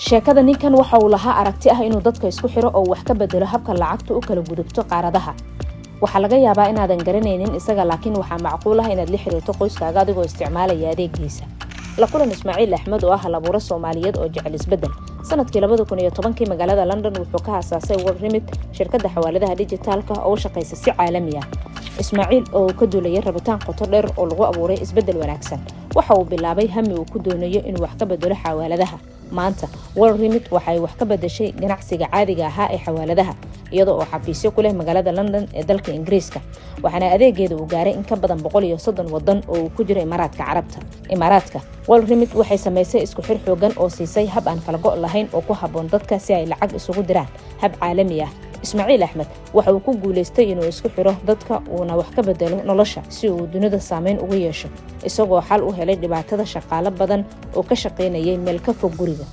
Sheekada ninkan waxa uu lahaa aragti ah inuu dadka isku xiro oo wax ka bedelo habka lacagtu u kala gudubto qaaradaha. Waxaa laga yaabaa inaadan garanaynin isaga, laakiin waxaa macquul ah inaad la xiriirto qoyskaaga adigoo isticmaalaya adeegiisa. La kulan Ismaaciil Axmed oo ah halabuuro Soomaaliyeed oo jecel isbeddel. Sanadkii 2010-kii magaalada London wuxuu ka aasaasay WorldRemit, shirkadda xawaaladaha dijitaalka oo u shaqaysa si caalami ah. Ismaaciil oo uu ka duulaya rabitaan qoto dheer oo lagu abuuray isbeddel wanaagsan, waxa uu bilaabay hami uu ku doonayo inuu wax ka bedelo xawaaladaha. Maanta WorldRemit waxay wax ka bedeshay ganacsiga caadiga ahaa ee xawaaladaha, iyada oo xafiisyo ku leh magaalada London ee dalka Ingiriiska, waxaana adeegeeda uu gaaray in ka badan 130 wadan oo uu ku jiro Imaaraadka Carabta. Imaaraadka WorldRemit waxay samaysay isku xir xoogan oo siisay hab aan kala go' lahayn oo ku habboon dadka si ay lacag isugu diraan hab caalami ah. Ismaaciil Axmed waxa uu ku guulaystay inuu isku xiro dadka uuna wax ka bedelo nolosha si uu dunida saameyn ugu yeesho, isagoo xal u helay dhibaatada shaqaalo badan oo ka shaqaynayay meel ka fog guriga.